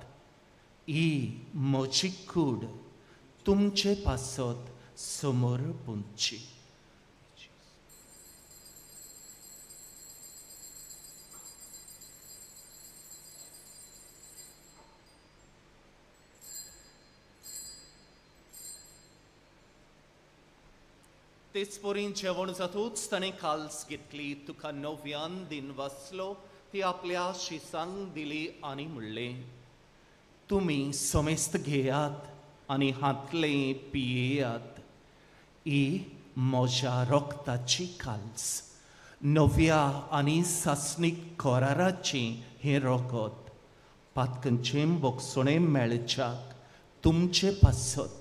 ही म्हजी कूड तुमचे पासत समोर पुंची. तेच परीन जेवण जातूच ताणें काल्स घेतली, तुका नव्यान दिन वाचलो, ती आपल्या शिसांक दिली आनी म्हणलें, तुमी समेस्त घेयात आनी हातले पियेयात, ही म्हज्या रक्ताची काल्स, नव्या आनी सासणीक कराराचें हें रगत, पातकंचें बोगसणें मेळच्याक तुमचे पासत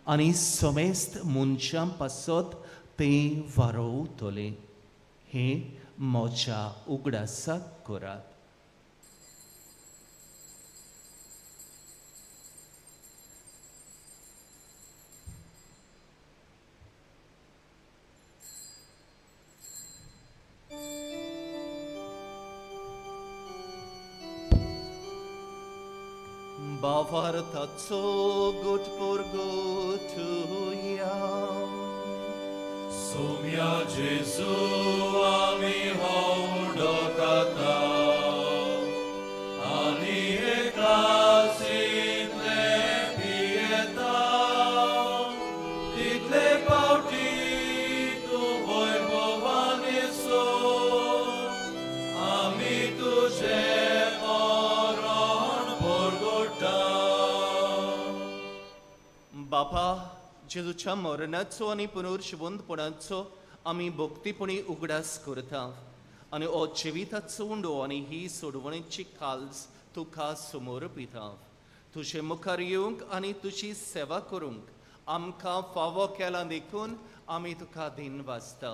आनी समेस्त मनशां पासत तें वारोवतलें. हें म्हज्या उगडासाक करात. बावार्थाचो गुट पुरगुटुया. सोम्या जेजू आमी हो उडो खाता आनी हे कासींतले पियेता, तितले पावटी तूं वैभवान येसो, आमी तुजें मरण परगटा. बापा, जेजूच्या मरणाचो आनी पुनर्जिवंतपणाचो आमी भक्तीपणी उगडास करता आनी हो जिविताचो उंडो आनी ही सोडवणेची काल्स तुका समोर पिता. तुजे मुखार येवंक आनी तुजी सेवा करूंक आमकां फावो केला देखून आमी तुका दिन वाचता.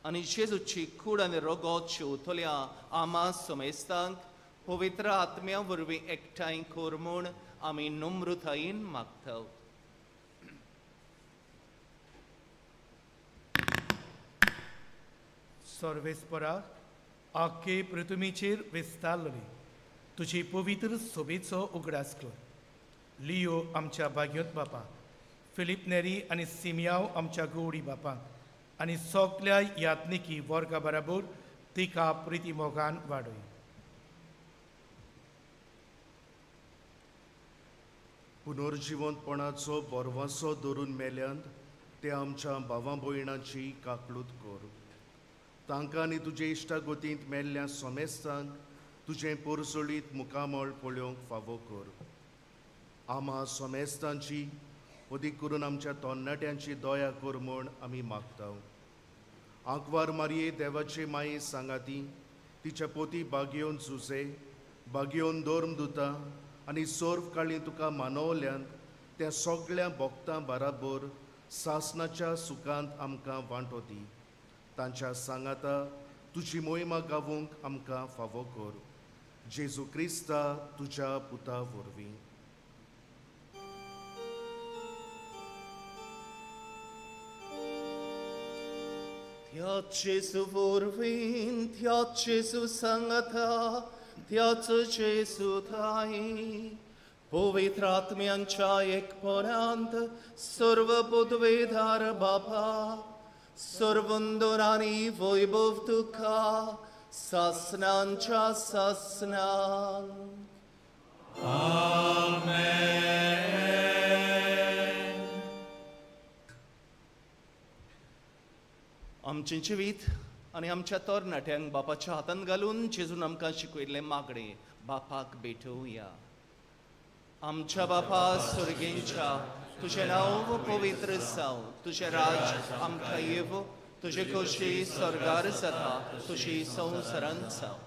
आनी जेजूची कूड आनी रगत शेवतल्या आमा समेस्तांक पवित्र आत्म्या वरवीं एकठांय कर म्हूण आमी नम्रतायेन मागता. सर्वेस्परा, आख्खे पृथ्वीचेर विस्तारलेली तुजी पवित्र सोबेचो उगडास कर. लियो आमच्या भाग्योत बापा, फिलीप नेरी आनी सिमियाव आमच्या गौडी बापा आनी सगल्या यात्निकी वर्गा बराबर तिका प्रिती मोगान वाडय. पुनर्जिवंतपणाचो बरवासो धरून मेल्यांत ते आमच्या भावा भयणाची काकळूत कर. तांकां आनी तुजे इश्टागतींत मेल्ल्या समेस्तांक तुजें पोरसोळीत मुखामळ पळोवंक फावो कर. आमा समेस्तांची अदीक करून आमच्या तरणाट्यांची दया कर म्हूण आमी मागता. आंकवार मारये देवाचे माये सांगाती तिच्या पोती बागयोवन जुजे बागयोवन धर्म दुता आनी सर्व काळी तुका मानवल्यान त्या सगळ्या भक्तां बराबर सासनाच्या सुखांत आमकां वांटो दी. तांच्या सांगाता तुजी मोहिमा गावूंक आमकां फावो कर. जेजू क्रिस्ता तुज्या पुता वरवीं. त्याच जेजू वरवीं, त्याच जेजू सांगाता, त्याच जेजू थांय पवित्र आत्म्यांच्या एकपणांत सर्व पदवेधार बापा, सर्वंदोरानी वैभव तुका सासनांच्या सासनांक. आमेन. आमचें जिवीत आनी आमच्या तरणाट्यांक बापाच्या हातान घालून जेजून आमकां शिकयल्लें मागणें बापाक भेटोवया. आमच्या बापा सुर्गेंच्या, तुजें नांव पवित्र जावं, तुजें राज आमकां येवं, तुजे खोशी स्वर्गार जाता तशी संवसारांत जावं.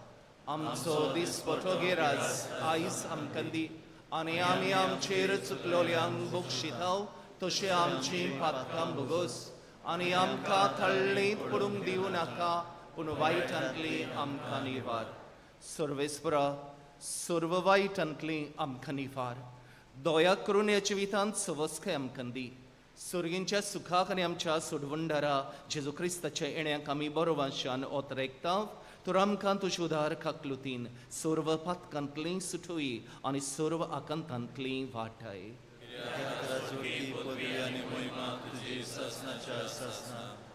आमचो दिसपटो गिराज आयज आमकां दी आनी आमी आमचेर चुकलोल्यांक बक्षिताव तशें आमचीं पातकां भोगोस आनी आमकां थळ्ळींत पडूंक दिवं नाका पूण वायटांतली आमकां निवार. सर्वेस्परा सर्व वायटांतली आमकां निवार. दया करून ह्या जिवितांत सवस्काय आमकां दी. सुर्गींच्या सुखाक आनी आमच्या सोडवणदारा जेजू क्रिस्ताच्या येण्याक आमी बरो वांशान ओतरेकता. तर आमकां तुजे उदार काकलुतीन सर्व पातकांतली सुटोई आनी सर्व आकांतांतली वाटाय.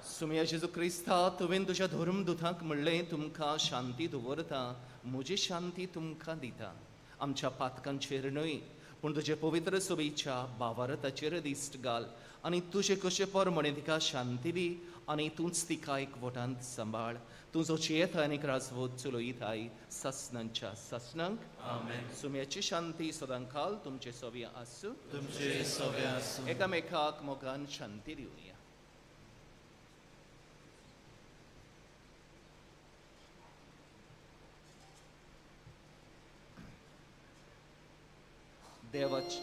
सुमया जेजू क्रिस्ता, तुवें तुज्या धर्मदुतांक म्हणलें तुमकां शांती दवरता, म्हजी शांती तुमकां दिता. आमच्या पातकांचेर न्हय पूण तुजे पवित्र सोबीच्या भावार्थाचेर दिश्ट घाल आनी तुजे कशे प्रमाणे तिका शांती दी आनी तूंच तिका एकवटांत सांबाळ. तूं जो जियेता आनी राजवत चलयताय सासनांच्या सासनांक. आमेन. सुम्याची शांती सदांकाल तुमचे सव्या आसूं. तुमचे सव्या आसूं. एकामेकाक मोगान शांती दिवया. देवाची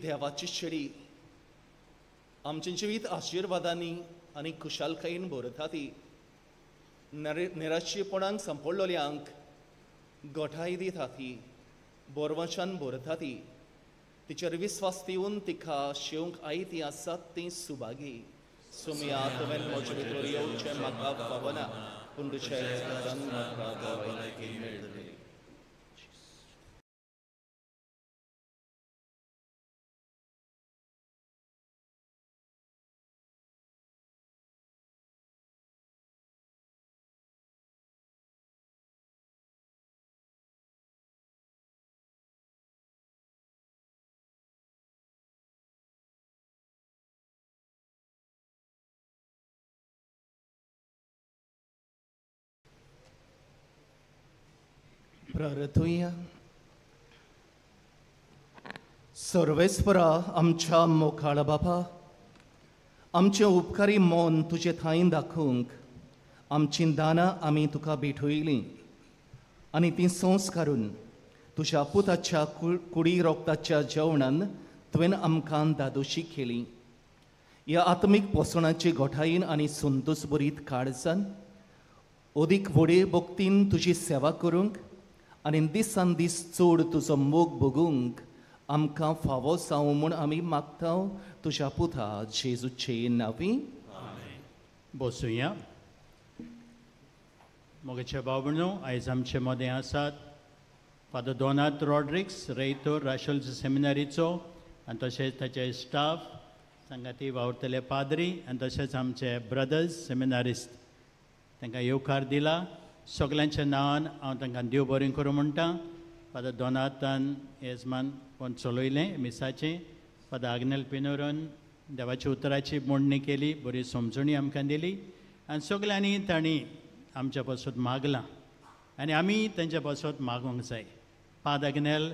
देवाची शेडी आमचें जिवीत आशिर्वादांनी आनी खुशालकायेन भरता. ती निराशेपणाक सांपडलोल्यांक गोठाय दिता, ती बोरवाशान भरता. ती तिचेर विस्वास दिवन तिका शेवंक आयती आसात ती सुभागी. सुमया तुवें म्हजे भितर येवचें म्हाका फावना पूण तुज्या म्हाका भलायकी मेळटली. प्रार्थुया. सर्वेस्परा आमच्या मोखाळ बापा, आमचें उपकारी मन तुजे थांय दाखोवंक आमचीं दानां आमी तुका भेटयलीं आनी तीं संस्कारून तुज्या पुताच्या कुडी रोगताच्या जेवणान तुवें आमकां दादोशी केली. ह्या आत्मीक पोसणाचे गोठायेन आनी संतोस बरीत काळजान अदीक व्हडे भक्तीन तुजी सेवा करूंक आनी दिसान दीस चड तुजो मोग भोगूंक आमकां फावो जावं म्हूण आमी मागता तुज्या पुता जेजूचे नांवी. बसुया. मोगेचे भाव-भयणो, आयज आमचे मदें आसात फादर दोनात रॉड्रिक्स, रेयतोर राशोल सेमिनारीचो आनी तशेंच ताचे स्टाफ सांगाती वावुरतले पाद्री आनी तशेंच आमचे ब्रदर्स सेमिनारिस्ट तांकां येवकार दिला. सगल्यांच्या नांवान हांव तांकां देव बरें करूं म्हणटा. फादर दोनातान येजमान कोण चलयलें मिसाचें, फादर आग्नेल पिनोरोन देवाच्या उतराची मोडणी केली, बरी समजणी आमकां दिली आनी सगल्यांनी तांणी आमच्या पासत मागलां आनी आमी तांच्या पासत मागूंक जाय. फादर आग्नेल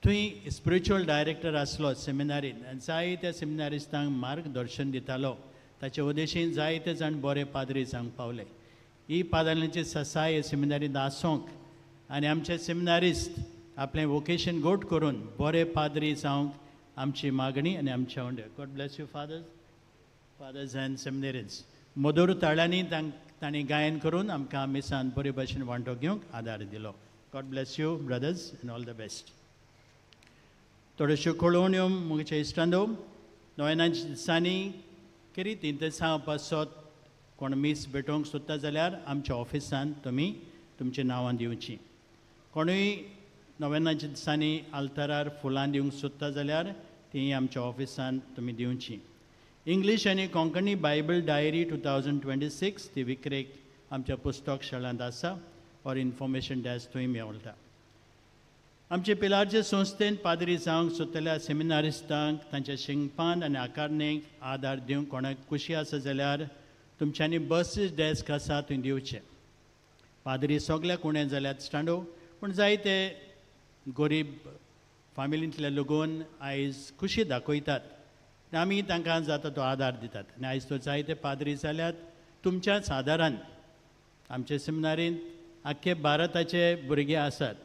थंय स्पिरिच्युअल डायरेक्टर आसलो सेमिनारीन आनी जायत्या सेमिनारिस्तांक मार्गदर्शन दितालो. ताचे उद्देशीन जायते जाण बरे पाद्री जावंक पावले. ही पाद्रांची ससाय सेमिनारींत आसोंक आनी आमचे सेमिनारिस्ट आपलें वोकेशन गोट करून बरे पाद्री जावंक आमची मागणी आनी आमचे आवंडे. God bless you fathers, fathers and seminarians. मधूर ताळ्यांनी तांणी गायन करून आमकां मिसान बरे भशेन वांटो घेवंक आदार दिलो. God bless you brothers and all the best. थोड्योश्यो कळोवण्यो म्हज्या इश्टांनो, नोवेनाच्या दिसांनी खेरीत इंतेसांव पासत कोण मीस भेटोवंक सोदता जाल्यार आमच्या ऑफिसान तुमी तुमची नांवां दिवचीं. कोणूय नोवेनाच्या दिसांनी आल्तारार फुलां दिवंक सोदता जाल्यार तीं आमच्या ऑफिसान तुमी दिवचीं. इंग्लीश आनी कोंकणी बायबल डायरी 2026 ती विक्रेक आमच्या पुस्तक शाळांत आसा ऑर इन्फॉर्मेशन डेस्क थंय मेळटा. आमचे पिलारचे संस्थेन पाद्री जावंक सोदतल्या सेमिनारिस्तांक तांच्या शिंगपान आनी आकारणेक आदार दिवंक कोणाक खुशी आसा जाल्यार तुमच्यांनी बसीस डेस्क आसा थंय दिवचें. पाद्री सगल्या कुणे जाल्यात स्टांडो, पूण जायते गरीब फामिलींतले लोगून आयज खुशी दाखयतात आनी आमी तांकां जाता तो आदार दितात. आनी आयज तो जायते पाद्री जाल्यात तुमच्याच आदारान. आमचे सेमिनारींत आख्खे भारताचे भुरगे आसात.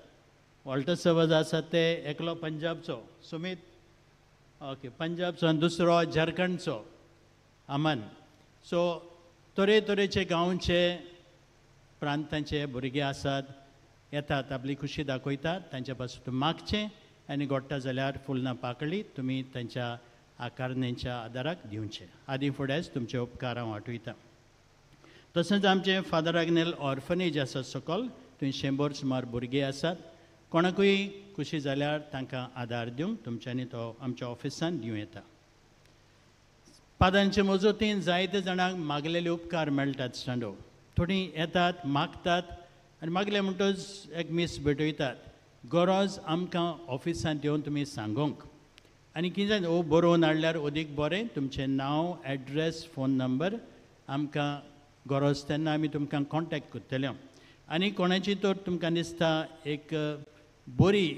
वॉल्टर सवज आसात ते एकलो पंजाबचो सुमीत, ओके पंजाबचो, आनी दुसरो झारखंडचो अमन. सो तरेतरेचे गांवचे प्रांतांचे भुरगे आसात, येतात आपली खुशी दाखयतात. तांच्या पासून मागचें आनी गोडटा जाल्यार फुलना पाकळी तुमी तांच्या आकारणेच्या आदाराक दिवचें. आदी फुडेंच तुमचे उपकार हांव आठयतां. तशेंच आमचें फादर आग्नेल ऑर्फनेज आसा सकल, थंय 100 सुमार भुरगे आसात. कोणाकूय खुशी जाल्यार तांकां आदार दिवंक तुमच्यांनी तो आमच्या ऑफिसान दिवं येता. पादांचे मजतीन जायते जाणांक मागलेले उपकार मेळटात. स्टांडो थोडीं येतात मागतात आनी मागले म्हणटच एक मीस भेटयतात. गरज आमकां ऑफिसांत येवन तुमी सांगोंक आनी कितें जाय ओ बरोवन हाडल्यार अदीक बरें. तुमचें नांव, एड्रेस, फोन नंबर आमकां गरज तेन्ना आमी तुमकां कॉन्टेक्ट करतले. आनी कोणाची तर तुमकां दिसता एक बरी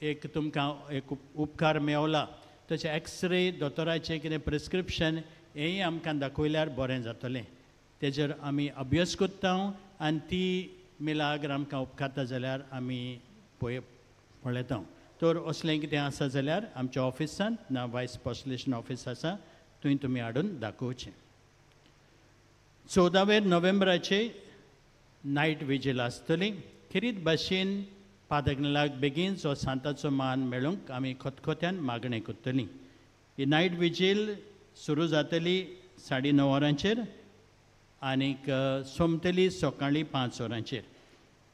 एक तुमकां एक उपकार मेवला, तशें एक्सरे, दोतोराचें कितें प्रिस्क्रिप्शन हेंय आमकां दाखयल्यार बरें जातलें. तेजेर आमी अभ्यास करता आनी ती मिलाग्र आमकां उपकारता जाल्यार आमी पळयता. तर असलें कितें आसा जाल्यार आमच्या ऑफिसांत ना वायस पॉस्टलेशन ऑफीस आसा थंय तुमी हाडून दाखोवचें. 14 नोव्हेंबराचे नायट विजील आसतली. खेरीत भाशेन पादग्नेलाक बेगीन जो सांताचो मान मेळूंक आमी खतखत्यान मागणें करतलीं. ही नायट विजील सुरू जातली 9:30 वरांचेर आनीक सोंपतली सकाळीं 5 वरांचेर.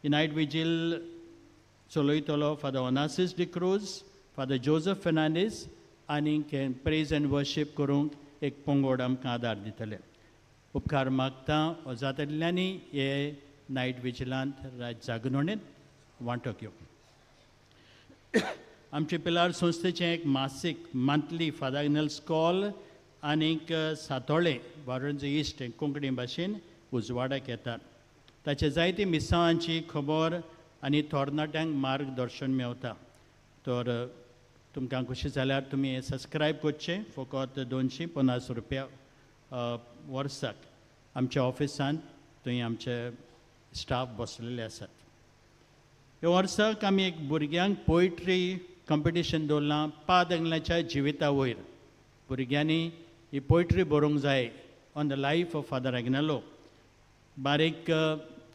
ही नायट विजील चलयतलो फादर ओनासीस डिक्रूज, फादर जोजफ फेर्नांडीस आनीक प्रेज एंड वर्शीप करूंक एक पंगड आमकां आदार दितले. उपकार मागता जातल्यांनी हे नायट विजिलांत रात जागरणेंत वांटो घेवंक. आमचे पिलार संस्थेचें एक मासीक मंथली फादर आग्नेल्स कॉल आनीक सातोळें वारंज इश्ट कोंकणी भाशेन उजवाडाक येतात. ताचे जायती मिसांवांची खबर आनी थोरनाट्यांक मार्गदर्शन मेवता. तर तुमकां खुशी जाल्यार तुमी सबस्क्रायब करचें. फकत 250 रुपया वर्साक. आमच्या ऑफिसांत थंय आमचे स्टाफ बसलेले आसात. ह्या वर्साक आमी एक भुरग्यांक पोयट्री कॉम्पिटिशन दवरलां पाद आग्नेलाच्या जिविता वयर. भुरग्यांनी ही पोयट्री बरोवंक जाय on the life of Father Agnelo. बारीक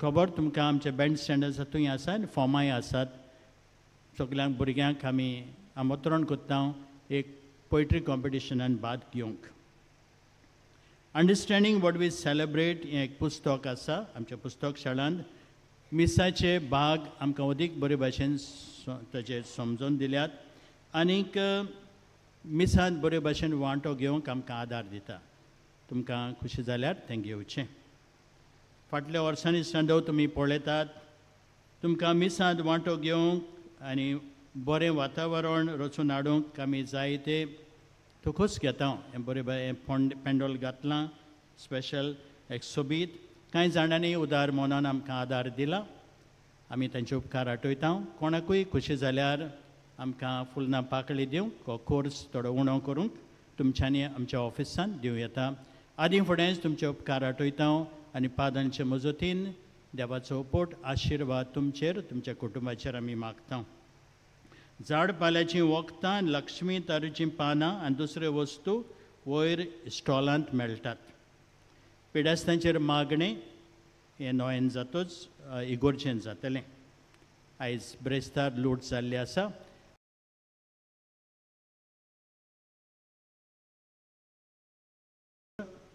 खबर तुमकां आमचे बँड स्टँड आसा थंय आसा आनी फॉर्मांय आसात. सगल्यांक भुरग्यांक आमी आमंत्रण करता एक पोयट्री कॉम्पिटिशनान भाग घेवंक. अंडरस्टँडींग what we celebrate हें एक पुस्तक आसा आमच्या पुस्तक शाळांत. मिसाचे भाग आमकां अदीक बरे भाशेन ताचेर समजून दिल्यात आनीक मिसांत बरे भाशेन वांटो घेवंक आमकां आदार दिता. तुमकां खुशी जाल्यार तें घेवचें. फाटल्या वर्सांनी संदव तुमी पळयतात तुमकां मिसांत वांटो घेवंक आनी बरें वातावरण रचून हाडूंक आमी जायते तुकूच घेता. हें बरें बरें पेंडोल घातलां स्पेशल एक सोबीत. कांय जाणांनी उदार मनान आमकां आदार दिला. आमी तांचे उपकार आठयता. कोणाकूय खुशी जाल्यार आमकां फुलना पाकळी दिवंक हो कोर्स थोडो उणो करूंक तुमच्यांनी आमच्या ऑफिसान दिवं येता. आदी फुडेंच तुमचे उपकार आठयता आनी पादांचे मजतीन देवाचो पोट आशिर्वाद तुमचेर तुमच्या कुटुंबाचेर आमी मागता. झाड पाल्याचीं वखदां, लक्ष्मी तारूचीं पानां आनी दुसऱ्यो वस्तू वयर स्टॉलांत मेळटात. पिडेस्तांचेर मागणें हें नोयेन जातूच इगोर्जेन जातलें. आयज ब्रेस्तार लूट जाल्ली आसा.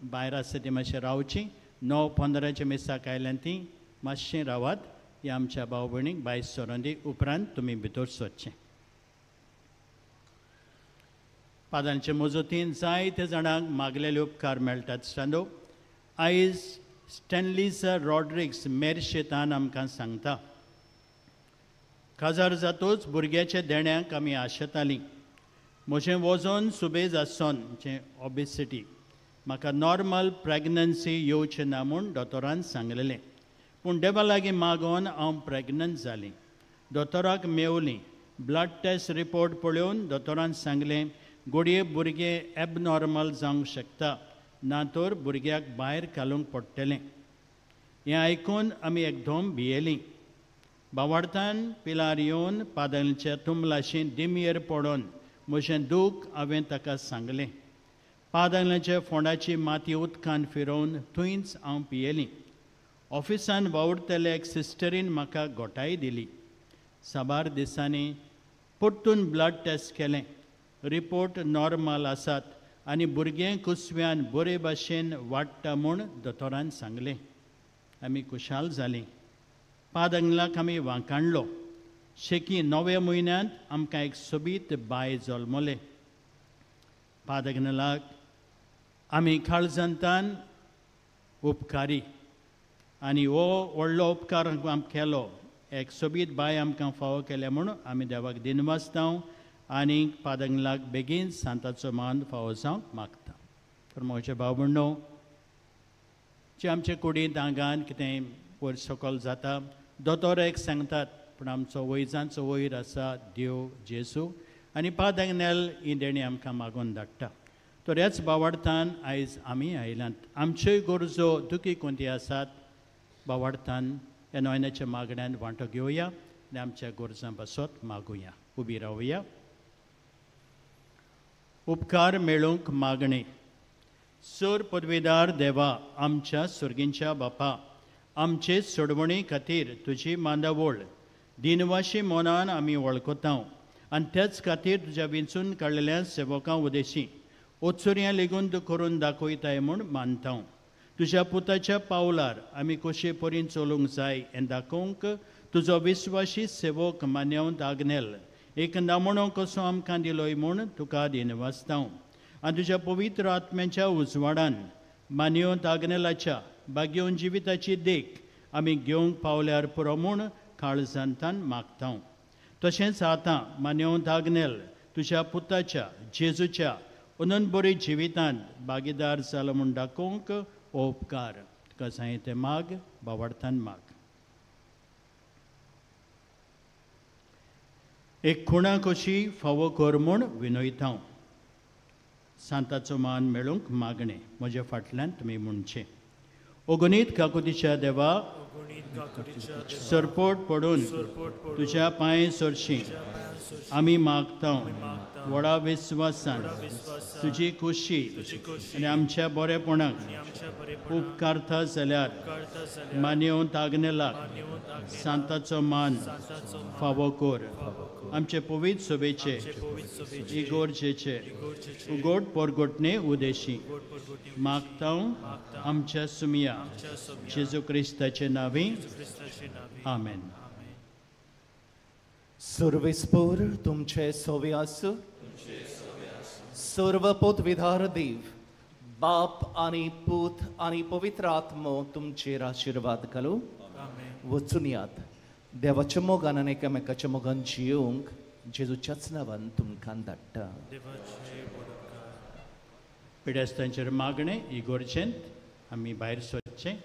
भायर आसा ती मातशें रावची. 9:15 मिसाक आयल्यान ती मातशें रावात. ह्या आमच्या भाव भयणीक भायर सरोंदी उपरांत तुमी भितर सरचें. पादांचे मजतीन जायते जाणांक मागलेले उपकार मेळटात. सांदो आयज स्टॅनलीसर रॉड्रिक्स मेरशेतान आमकां सांगता, काजार जातूच भुरग्याच्या देण्याक आमी आशेतालीं. म्हजें वजन सुबेज आसोन जें ओबेसिटी म्हाका नॉर्मल प्रेगनन्सी येवचें ना म्हूण दोतोरान सांगलेलें. पूण देवा लागीं मागोन हांव प्रेगनंट जालीं. दोतोराक मेवलीं. ब्लड टेस्ट रिपोर्ट पळोवन दोतोरान सांगलें घडये भुरगें एबनॉर्मल जावंक शकता, ना तर भुरग्याक भायर घालूंक पडटलें. हें आयकून आमी एकदम भियेलीं. बावाडतान पिलार येवन पादलच्या तुंबलाशी दिमयेर पडोन म्हजें दूख हांवें ताका सांगलें. पादलच्या फोंडाची माती उदकान फिरोवन थंयच हांव पियेलीं. ऑफिसान वावुरतले एक सिस्टरीन म्हाका घोटाय दिली. साबार दिसांनी परतून ब्लड टेस्ट केलें. रिपोर्ट नॉर्मल आसात आनी भुरगें कुसव्यान बरे भाशेन वाडटा म्हूण दोतोरान सांगलें. आमी खुशाल जालीं. पादंगलाक आमी वांकाणलो. शेकी 9व्या म्हयन्यांत आमकां एक सोबीत बाय जल्मलें. पादंगलाक आमी काळजांतान उपकारी आनी हो व्हडलो उपकार आमकां केलो. एक सोबीत बाय आमकां फावो केल्या म्हूण आमी देवाक दिनवासता आनी पादंगलाक बेगीन सांताचो मान फावो जावंक मागता. तर म्हजे भाव भयणो जे आमचे कुडींत आंगान कितें वयर सकयल जाता दोतोर एक सांगतात, पूण आमचो वैजांचो वयर आसा देव जेजू आनी पादंगनेल ही देणी आमकां मागून धाडटा. तर ह्याच बावाडतान आयज आमी आयल्यात. आमच्योय गरजो दुखी कोणती आसात बावाडतान ह्या नोयनाच्या मागण्यान वांटो घेवया आनी आमच्या गरजां पासत मागुया. उबी रावया. उपकार मेळूंक मागणें. सर पदवीदार देवा, आमच्या सुर्गींच्या बापा, आमचे सोडवणे खातीर तुजी मांदावळ दिनवाशी मनान आमी वळखता आनी त्याच खातीर तुज्या विंचून काडलेल्या सेवकां उदेशी ओचुरयां लेगून तूं करून दाखयताय म्हूण मानता. तुज्या पुताच्या पावलार आमी कशे परीन चलूंक जाय हें दाखोवंक तुजो विस्वाशी सेवक मान्यवंत आग्नेल एक नमुनो कसो आमकां दिलोय म्हूण तुका दिनवासता. आनी तुज्या पवित्र आत्म्याच्या उजवाडान मान्यवंत आग्नेलाच्या बागेवन जिविताची देख आमी घेवंक पावल्यार पुरो म्हूण काळजांतान मागता. तशेंच आतां मान्यवंत आग्नेल तुज्या पुताच्या जेजूच्या अनंत बरी जिवितांत भागीदार जालो म्हूण दाखोवंक हो उपकार तुका जाय तें माग, बावाडतान माग. एक खुणा कशी फावो कर म्हूण विनयता. सांताचो मान मेळूंक मागणें म्हज्या फाटल्यान तुमी म्हणचें. अगणीत काकुतीच्या देवा, सरपोट पडून तुज्या पांय सरशी आमी मागता. व्हडा विस्वासान तुजी खुशी आनी आमच्या बरेपणाक उपकारता जाल्यार मान्यवंत आग्नेलाक सांताचो मान फावो कर. आमचे पवित्र सभेचे इगोर्जेचे उगोट पोरगोटणे उदेशी मागता आमच्या सुमिया जेजू क्रिस्ताचे नांवी. आमेन. सर्वेस्पोर तुमचे सोवे आसूं. सर्व पदवीधार देव बाप आनी पूत आनी पवित्र आत्मो तुमचेर आशिर्वाद घालूं. वचून यात देवाच्या मोगान आनी एकामेकाच्या मोगान जियोवंक जेजूच्याच नांवान तुमकां धाडटा. पिडेस्तांचेर मागणें इगोर्जेंत आमी भायर सरचें.